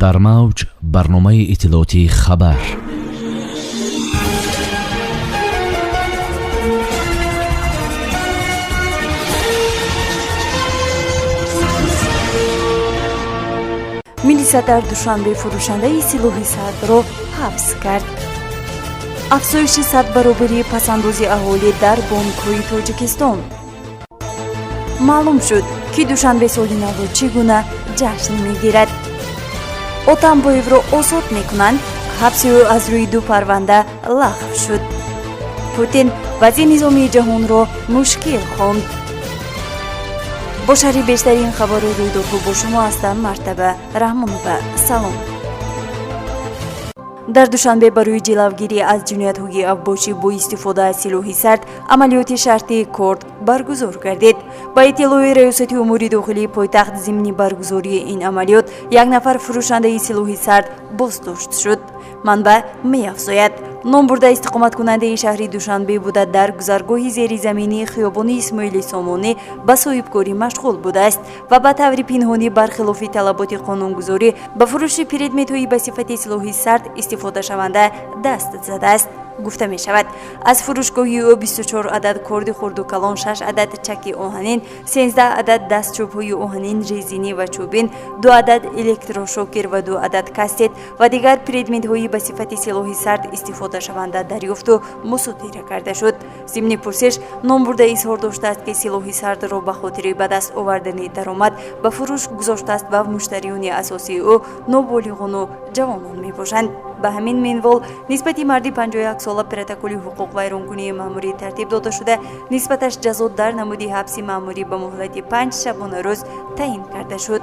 Дар мавҷ барномаи иттилоотии «Хабар». Милиса дар Душанбе фурӯшандаи силоҳи сардро ҳабс кард. Афзоиши садбаробарии пасандози аҳолӣ дар бонкҳои Тоҷикистон. Маълум шуд, ки Душанбе соли навро чӣ гуна ҷашн мегирад. Отамбоевро озод мекунанд, ҳабси ӯ аз рӯи ду парванда лағв шуд. Путин вазъи низомии ҷаҳонро мушкил хонд. Бо шарҳи бештари ин хабару рӯйдодҳо бо шумо ҳастам Мартаба Раҳмонова. Салом. Дар Душанбе барои ҷилавгирӣ аз ҷиноятҳои авбошӣ бо истифода аз силоҳи сард амалиёти шартии корд баргузор гардид. Ба иттилои Раёсати умури дохилии пойтахт, зимни баргузории ин амалиёт як нафар фурӯшандаи силоҳи сард боздошт шуд. Манбаъ меафзояд, номбурда истиқоматкунандаи шаҳри Душанбе буда, дар гузаргоҳи зеризаминии хиёбони Исмоили Сомонӣ ба соҳибкорӣ машғул будааст ва ба таври пинҳонӣ, бархилофи талаботи қонунгузорӣ, ба фурӯши предметҳои ба сифати силоҳи сард истифодашаванда даст задааст. Гуфта мешавад, аз фурӯшгоҳи ӯ 24 адад корди хурду калон, 6 адад чаки оҳанин, 13 адад дастчӯбҳои оҳанин, резинӣ ва чӯбин, 2 адад электрошокер ва 2 адад кастет ва дигар предметҳои ба сифати силоҳи сард истифодашаванда дарёфту мусодира карда шуд. Зимни пурсиш номбурда изҳор доштааст, ки силоҳи сардро ба хотири ба даст овардани даромад ба фурӯш гузоштааст ва муштариёни асосии ӯ ноболиғону ҷавонон мебошанд. Ба ҳамин минвол нисбати марди 51 сола протоколи ҳуқуқвайронкунии маъмурӣ тартиб дода шуда, нисбаташ ҷазо дар намуди ҳабси маъмурӣ ба муҳлати 5 шабонарӯз таъин карда шуд.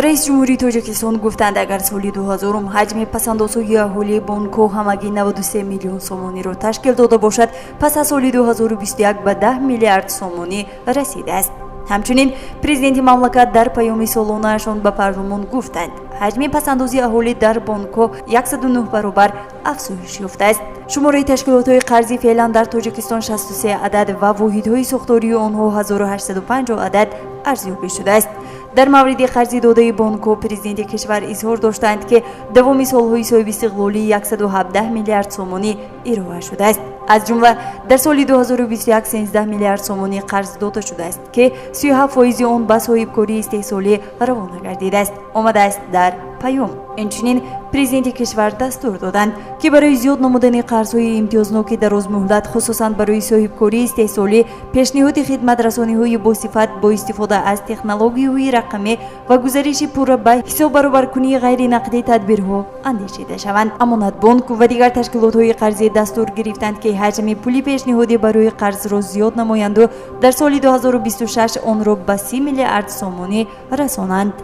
Раиси ҷумҳурии Тоҷикистон гуфтанд, агар соли 2000 ҳаҷми пасандозҳои аҳолии бонкҳо ҳамагӣ 93 миллион сомониро ташкил дода бошад, пас аз соли 2021 ба 10 миллиард сомонӣ расидааст. Ҳамчунин президенти мамлакат дар паёми солонаашон ба парлумон гуфтанд, ҳаҷми пасандози аҳолӣ дар бонкҳо 109 баробар афзоиш ёфтааст. Шумораи ташкилотҳои қарзӣ феълан дар Тоҷикистон 63 адад ва воҳидҳои сохтории онҳо 1850 адад арзёбӣ шудааст. Дар мавриди қарзи додаи бонкҳо президенти кишвар изҳор доштанд, ки давоми солҳои соҳибистиқлолӣ 117 миллиард сомонӣ ироа шудааст. Аз ҷумла дар соли 2021 13 миллиард сомонӣ қарз дода шудааст, ки 37 фоизи он ба соҳибкории истеҳсолӣ равона гардидааст, омадааст дар паём. Инчунин президенти кишвар дастур доданд, ки барои зиёд намудани қарзҳои имтиёзноки дарозмуҳлат, хусусан барои соҳибкории истеҳсолӣ, пешниҳоди хидматрасониҳои босифат бо истифода аз технологияҳои рақамӣ ва гузариши пурра ба ҳисоббаробаркунии ғайринақдӣ тадбирҳо андешида шаванд. Амонатбонк ва дигар ташкилотҳои қарзӣ дастур гирифтанд, ки ҳаҷми пули пешниҳодӣ барои қарзро зиёд намоянду дар соли 2026 онро ба 30 миллиард сомонӣ расонанд.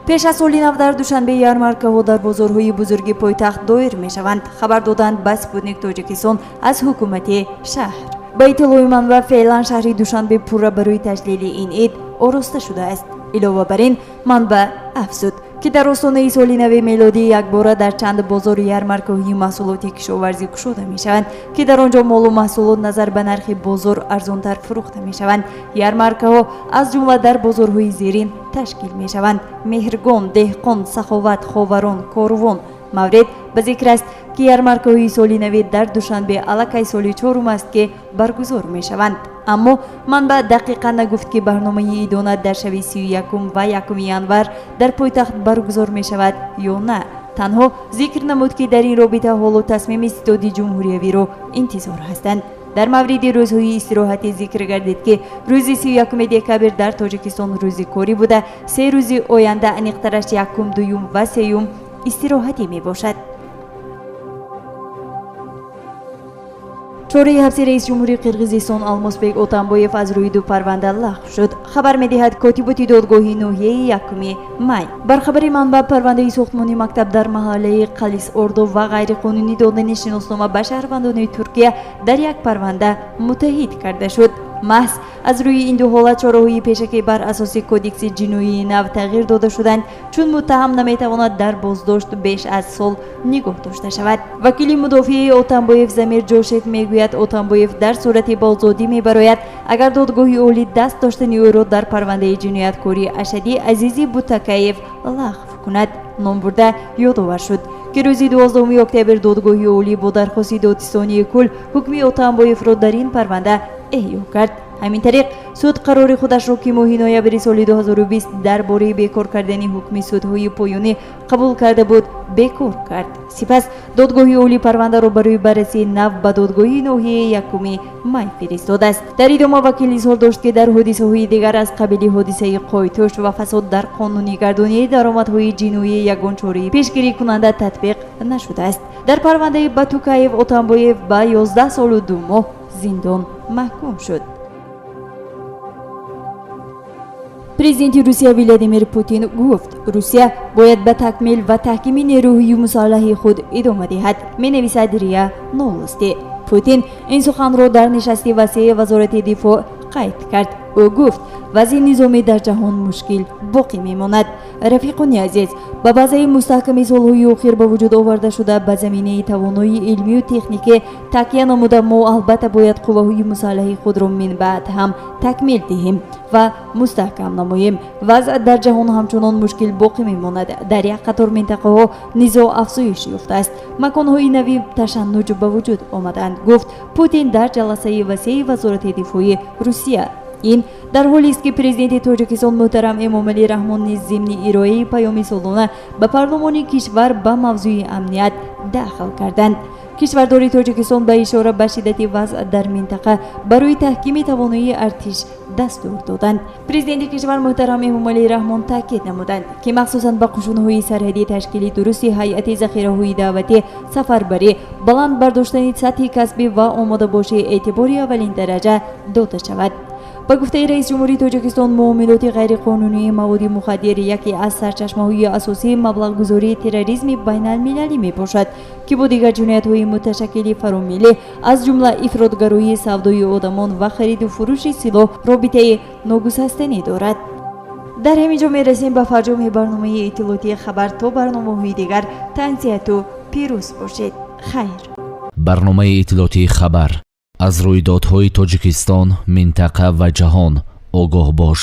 Пеш аз соли нав дар Душанбе ярмаркаҳо дар бозорҳои бузурги пойтахт доир мешаванд, хабар доданд ба «Спутник Тоҷикистон» аз ҳукумати шаҳр. Ба иттилои манбаъ, феълан шаҳри Душанбе пурра барои таҷлили ин ид ороста шудааст. Илова бар ин, манбаъ афзуд, ки дар остонаи соли нави мелодӣ якбора дар чанд бозори ярмаркаҳои маҳсулоти кишоварзӣ кушода мешаванд, ки дар он ҷо молу маҳсулот назар ба нархи бозор арзонтар фурӯхта мешаванд. Ярмаркаҳо аз ҷумла дар бозорҳои зерин ташкил мешаванд: Меҳргон, Деҳқон, Саховат, Ховарон, Корвон. Маврид ба зикр аст, ки ярмаркаҳои соли навӣ дар Душанбе аллакай соли чорум аст, ки баргузор мешаванд. Аммо манбаъ дақиқан нагуфт, ки барномаи идона дар шаби 31-ум ва 1-уми январ дар пойтахт баргузор мешавад ё на. Танҳо зикр намуд, ки дар ин робита ҳоло тасмими ситоди ҷумҳуриявиро интизор ҳастанд. Дар мавриди рӯзҳои истироҳатӣ зикр гардид, ки рӯзи 31-уми декабр дар Тоҷикистон рӯзи корӣ буда, 3 рӯзи оянда, аниқтараш якум, дуюм ва сеюм, истироҳатӣ мебошад. Чораи ҳабси раиси ҷумҳури Қирғизистон Алмосбек Отамбоев аз рӯи ду парванда лағв шуд, хабар медиҳад котиботи додгоҳи ноҳияи Якуми Май. Бар хабари манбаъ, парвандаи сохтмони мактаб дар маҳаллаи Қалис Ордо ва ғайриқонунӣ додани шиноснома ба шаҳрвандони Туркия дар як парванда муттаҳид карда шуд. Маҳз аз рӯи ин ду ҳолат чораҳои пешакӣ бар асоси кодекси ҷиноии нав тағйир дода шуданд, чун муттаҳам наметавонад дар боздошт беш аз сол нигоҳ дошта шавад. Вакили мудофиаи Отамбоев Замир Ҷошев мегӯяд, Отамбоев дар сурати ба озодӣ мебарояд, агар додгоҳи олӣ даст доштани ӯро дар парвандаи ҷинояткории Ашадӣ Азизи Бутакаев лағв кунад. Номбурда ёдовар шуд, ки рӯзи 12 октябр додгоҳи олӣ бо дархости додситонии кулл ҳукми Отамбоевро дар ин парванда эҳё кард. Ҳамин тариқ, суд қарори худашро, ки моҳи ноябри соли 2020 дар бораи бекор кардани ҳукми судҳои поёнӣ қабул карда буд, бекор кард. Сипас додгоҳи олӣ парвандаро барои баррасии нав ба додгоҳи ноҳияи Якуми Май фиристодааст. Дар идома вакил изҳор дошт, ки дар ҳодисаҳои дигар аз қабили ҳодисаи Қойтуш ва фасод дар қонунигардонии даромадҳои ҷиноӣ ягон чораи пешгирикунанда татбиқ нашудааст. Дар парвандаи Батукаев Отамбоев ба 11 солу 2 моҳ зиндон маҳкум шуд. Президенти Русия Владимир Путин гуфт, Русия бояд ба такмил ва таҳкими нерӯҳои мусаллаҳи худ идома диҳад, менависад РИА Новости. Путин ин суханро дар нишасти васеи вазорати дифоъ қайд кард. Ӯ гуфт, вазъи низомӣ дар ҷаҳон мушкил боқӣ мемонад. Рафиқони азиз, ба базаи мустаҳками солҳои охир ба вуҷуд оварда шуда, ба заминаи тавоноии илмию техникӣ такя намуда, мо албатта бояд қувваҳои мусаллаҳи худро минбаъд ҳам такмил диҳем ва мустаҳкам намоем. Вазъ дар ҷаҳон ҳамчунон мушкил боқӣ мемонад. Дар як қатор минтақаҳо низоъ афзоиш ёфтааст, маконҳои нави ташаннуҷ ба вуҷуд омаданд, гуфт Путин дар ҷаласаи васеи вазорати дифои Русия. Ин дар ҳолест, ки президенти Тоҷикистон муҳтарам Эмомалӣ Раҳмон низ зимни ироаи паёми солона ба парлумони кишвар ба мавзӯи амният дахл карданд. Кишвардори Тоҷикистон ба ишора ба шиддати вазъ дар минтақа барои таҳкими тавоноии артиш дастур доданд. Президенти кишвар муҳтарам Эмомалӣ Раҳмон таъкид намуданд, ки махсусан ба қушунҳои сарҳадӣ ташкили дурусти ҳайати захираҳои даъватӣ, сафарбарӣ, баланд бардоштани сатҳи касбӣ ва омодабошии эътибори аввалин дараҷа дода шавад. Ба гуфтаи раиси ҷумҳурии Тоҷикистон, муомилоти ғайриқонунии маводи мухаддир яке аз сарчашмаҳои асосии маблағгузории терроризми байналмилалӣ мебошад, ки бо дигар ҷиноятҳои муташаккили фаромиллӣ, аз ҷумла ифротгароӣ, савдои одамон ва хариду фурӯши силоҳ робитаи ногусастанӣ дорад. Дар ҳамин ҷо мерасем ба фарҷоми барномаи иттилоотии хабар. То барномаҳои дигар тансиҳату пирӯз бошед. Хайр. Барномаи иттилоотии хабар: аз рӯйдодҳои Тоҷикистон, минтақа ва ҷаҳон огоҳ бош.